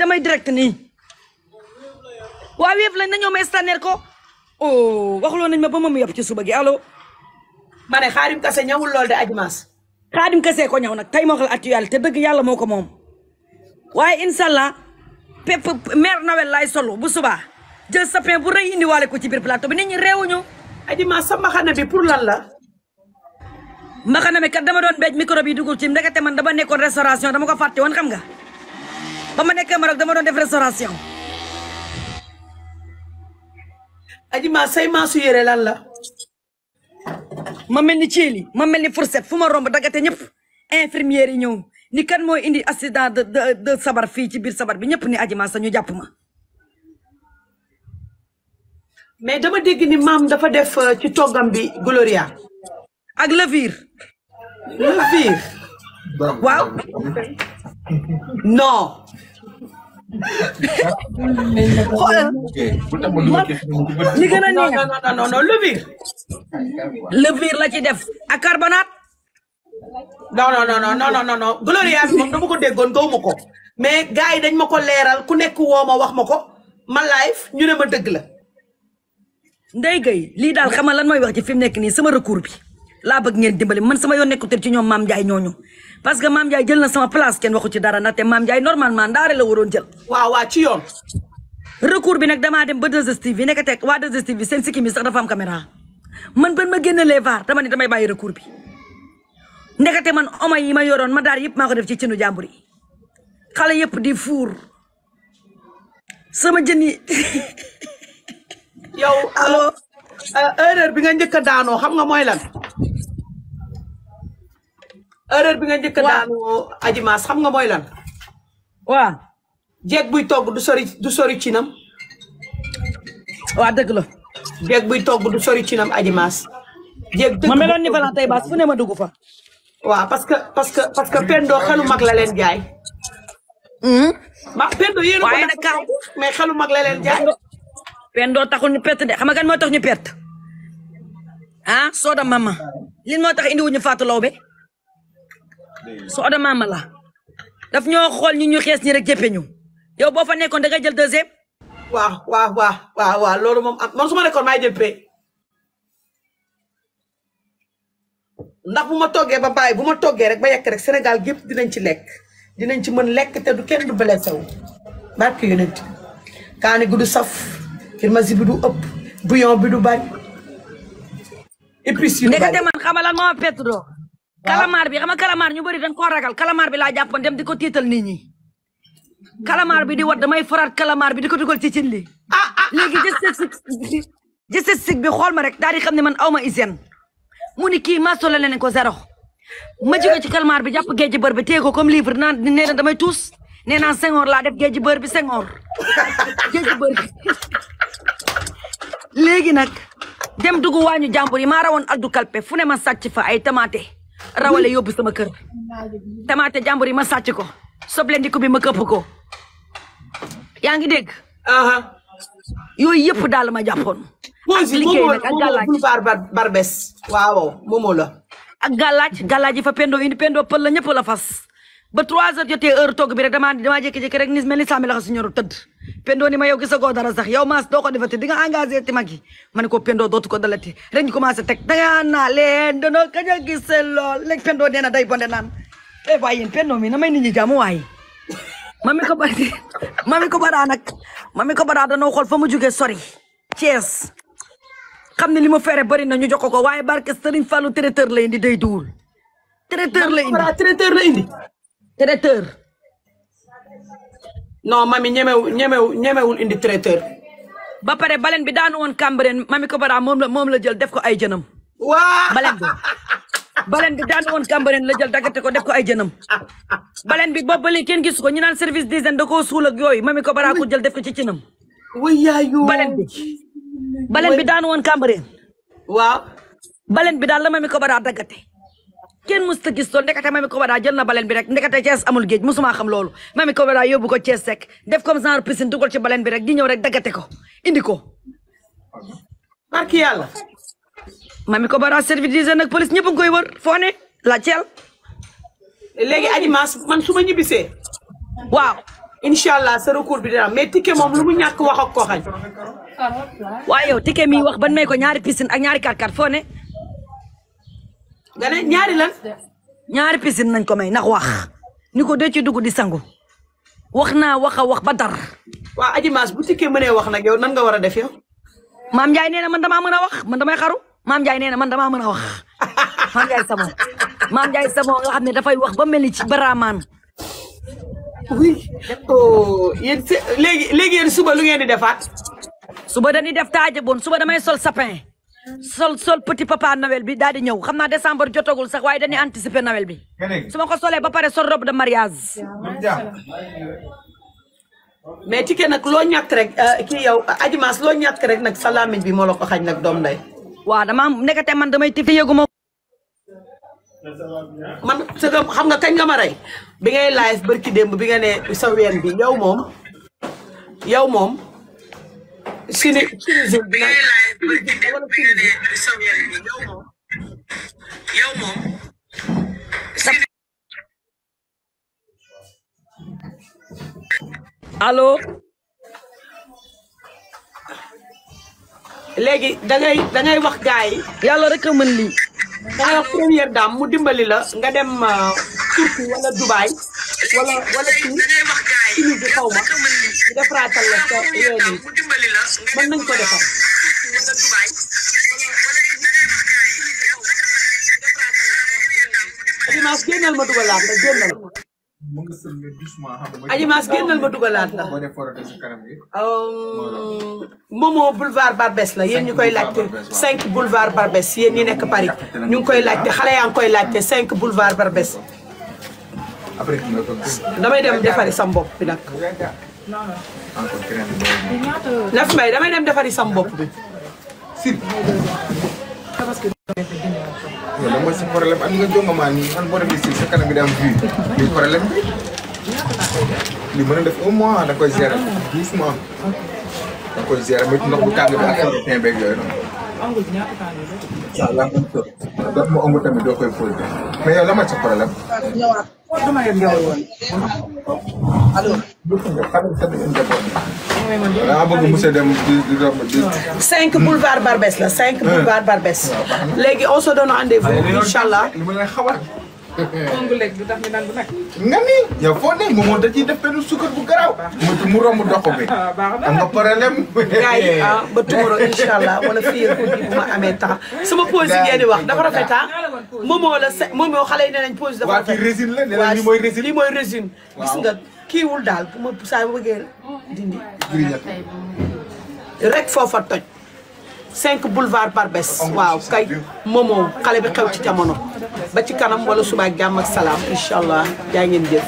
damay direct nii waa Wave lañ na ñoo ma staner ko oh waxuloon nañ ma ba mu yab ci suba gi allo ma ne Xaadim Kase ñawul lool de Adji Mass Xaadim Kase ko ñaw nag tey ma wax la actualité dëgg yàlla moo ko moom waaye inshallah pepp mère Noël lay solo bu subaa jël sapin bu rëy indi waale ko ci biir plateau bi nit ñi réewuñu Adji Mass sa mbaxana bi pour lan la mbaxana mi kat dama doon beej micro bi dugul ci ndekete man dama nekkoon restauration dama ko fàtte woon xam nga ba ma nekkee Maroc dama doon def restauration Adji Mass say maasu yére lan la ma mel ni ceeli ma mel ni fourchette fu ma romb daggate ñëpp infirmière yi ñëw ni kan mooy indi accident de sabar fii ci biir sabar bi ñëpp ni Adji Mass ñu jàpp ma mais dama dégg ni maam dafa def ci toggam bi Gloria ak levure levure waaw non xoolal li gën a neex non levure la ci def ak carbonate non Gloria bi moom dama ko déggoon gawuma ko mais gars yi dañ ma ko leeral ku nekk woo ma wax ma ko ma live ñu ne ma dëgg la Ndeye Gueye lii daal xamal lan mooy wax ci fi mu nekk nii sama recours bi laa bëgg ngeen dimbali man sama yoon nekkutul ci ñoom Mame Ndiaye ñooñu parce que Mame Ndiaye jël na sama place kenn waxu ci dara ndaxte Mame Ndiaye normalement ndaare la waroon jël waaw ci yoon recours bi nag damaa dem ba 2STV nekk teg waa 2STV seen sikkim yi sax dafa am caméra man ban ma génnalee VAR dama ne damay bàyyi recours bi ndekete man oma yi ma yoroon ma daar yëpp maa ko def ci cinu jàmbur yi xale yëpp di fuur sama jën yi yow allo erreur bi nga njëkk a daanoo xam nga mooy lan erreur bi nga njëkk a daanoo Adji Mass xam nga mooy lan waaw jeeg buy togg du sori cinam waaw dëgg la jeeg buy togg du sori cinam Adji Mass jeeg dëgg ma meloon ni falan tey baas fu ne ma dugg fa waaw parce que Pendo xelu mag la leen jaay ma Pendo yéen ko waaye nag kaay mais xelu mag la leen jaay Pendo taxul ñu perte de xam nga kan moo tax ñu perte ah Soda Mama lin moo tax indi wuñu Fatou Lawbe Soda Mama la daf ñoo xool ñu xees ñi rek jëppe ñu yow boo fa nekkoon da ngay jël deuxième waaw loolu moom man su ma nekkoon maay jël pré ndax bu ma toggee rek ba yekk rek Sénégal gépp dinañ ci lekk dinañ ci mën lekk te du kenn du blessé wu barke yonent kaani gu du saf kirmasi bi du ëpp bouillon bi du bari épices yi du bari ndekete man xamalal moo pett doo calamar bi xam nga calamar ñu bëri dañ koo ragal calamar bi laa jàppoon dem di ko tiital nit ñi calamar bi di wat damay faraat calamar bi di ko dugal ci cin li léegi gëstu bi xool ma rek daal di xam ne man aw ma hygiène mu ni kii maso la leen ko zéro ma jóge ci calamar bi jàpp géej bër bi téye ko comme livre naan nee na damay tuus nee naa Senghor laa def géej bër bi Senghor géej bër bi léegi nag dem dugg waañu jàmbur yi maa rawoon addu kalpe fu ne ma sàcc fa ay tamaate rawale yóbbu sama kër tamaate jàmbur yi ma sàcc ko soble ndiku bi ma këpp ko yaa ngi dégg yooyu yëpp daal ma jàppoon ak liggéey nag ak gàllaaj barbes waaw momo la ak gàllaaj yi fa Pendo indi Pendo pël la ñëpp la fas ba 3 heures jotee heure togg bi rek damaa jékki-jékki rek nis mel ni saami la xa suñoru tëdd Pendo ni ma yow gisagoo dara sax yow maas doo ko defati di nga engagé ti mag yi ma ne ko Pendo dootu ko dalati rek ñu commencé teg dangaa naa leen danoo kañ a gis lool léegi Pendo nee na day bonde naan waaye yéen Pendo mi na may nit ñi jàmm waaye mami ko baraa danoo xool fa mu jógee sori Thiès xam ne li ma fere bari na ñu jox ko waaye barke Serigne Fallou traiteur la indi day duwul traiteur la indi traiteur non mami ñemewul indi traiteur ba pare balen bi daanu woon Cambérène mami ko bara moom la jël def ko ay jënam waa balen bi daanu woon Cambérène la jël daggate ko def ko ay jënam balen bi boobu ba léegi kenn gis ko ñu naan service d'hygiène da koo suul ak yooyu mami ko bara ko jël def ko ci cinam wayaayu balen bi daanu woon Cambérène waaw balen bi daal la mami ko bara daggate kenn musta gis loolu ndekete mami ko bara jël na balen bi rek ndekete Thiès amul géej musuma xam loolu mami ko bara yóbbu ko Thiès sek def comme genre piscine dugal ci balen bi rek di ñëw rek daggate ko indi ko barki yàlla mami ko bara service d'hygiène ak police ñëpp a ngi koy wër foo ne la Thiel léegi Adji Mass man su ma ñibbisee waaw incha allah sa recours bi dina am mais ticket moom lu mu ñàkk wax ak ko xañ. waaye yow ticket mi wax ban may ko ñaari piscine ak ñaari 4x4 foo ne. nga ne ñaari lan. ñaari piscine nañ ko may ndax wax ni ko dee ci dugg di sangu wax naa wax a wax ba dar. waa Adji Mass bu ticket mënee wax nag yow nan nga war a def yow. Maam Ndiaye nee na man damaa mën a wax man damay xaru Maam Ndiaye nee na man damaa mën a wax Maam Ndiaye Savon Maam Ndiaye Savon nga xam ne dafay wax ba mel ni ci baramaan. oui oh yéen léegi yéen suba lu ngeen di defaat. suba dañuy def taaje bon suba damay sol sapin sol petit papa Noël bi daal di ñëw xam naa décembre jotagul sax waaye dañuy anticiper Noël bi su ma ko solee ba pare sol robe de mariage. mais ticket nag loo ñàkk rek kii yow Adji Mass loo ñàkk rek nag sa làmmiñ bi moo la ko xañ nag doom nday. waaw dama nekkate man damay tif yëguma man xam nga kañ nga ma rey bi ngay live barki démb bi nga ne sa ween bi yow moom sini bi ngay live barki démb wala bi nga ne sa ween bi yow moom allo. léegi dangay wax gars yi. yàlla rek a mën lii. dangay wax première dame mu dimbali la nga dem Turquie wala Dubaï wala fii Tunis bi xaw ma ñu defaraatal la sa ween yi mën nañ ko defar. Adji Mass génnal ma dugalaat la génnal. Adji Mass génnal ma dugalaat la. Momo boulevard Barbès la yéen ñu koy laajte 5 boulevard Barbès yéen ñi nekk Paris ñu ngi koy laajte xale yaa ngi koy laajte 5 boulevard Barbès. damay dem defari sam bopp bi nag. Nafi Mbaye damay dem defari sam bopp bi. lan mooy sa problème am nga jonga maa nii man boo demee si sa kanam bi daa am fii lii problème bi li mën a def 1 mois da koy gérer doucement da koy gérer mais ndox bu tàng bi ak ay beeg yooyu noonu. waaw la am solo daf ma ëmb tamit doo koy posé mais yow la mooy sa problème. dama dem yow woon allo. daa bëgg monsieur dem di romb di. 5 boulevard Barbès la 5 boulevard Barbès. léegi on se donne rendez-vous incha allah. li ma lay xamal. nga ni yow foo ne moom da ciy def benn sukkar bu garaaw. mu romb dox bi. am nga problème. gars yi ba tumoro incha allah wala fii ak bu ma amee temps sama pause yi ngeen di wax dafa rafet moom xale yi nee nañ pause dafa rafet. waa kii résine la nee na lii mooy résine. lii mooy résine. gis nga kiiwul daal bu ma saa yu bëggee dindi. rek foofa toj. 5 boulevard Barbès waaw kay Momo xale bi xew ci jamono ba ci kanam wala suba ak jàmm ak salaam incha allah jaa ngeen jëf.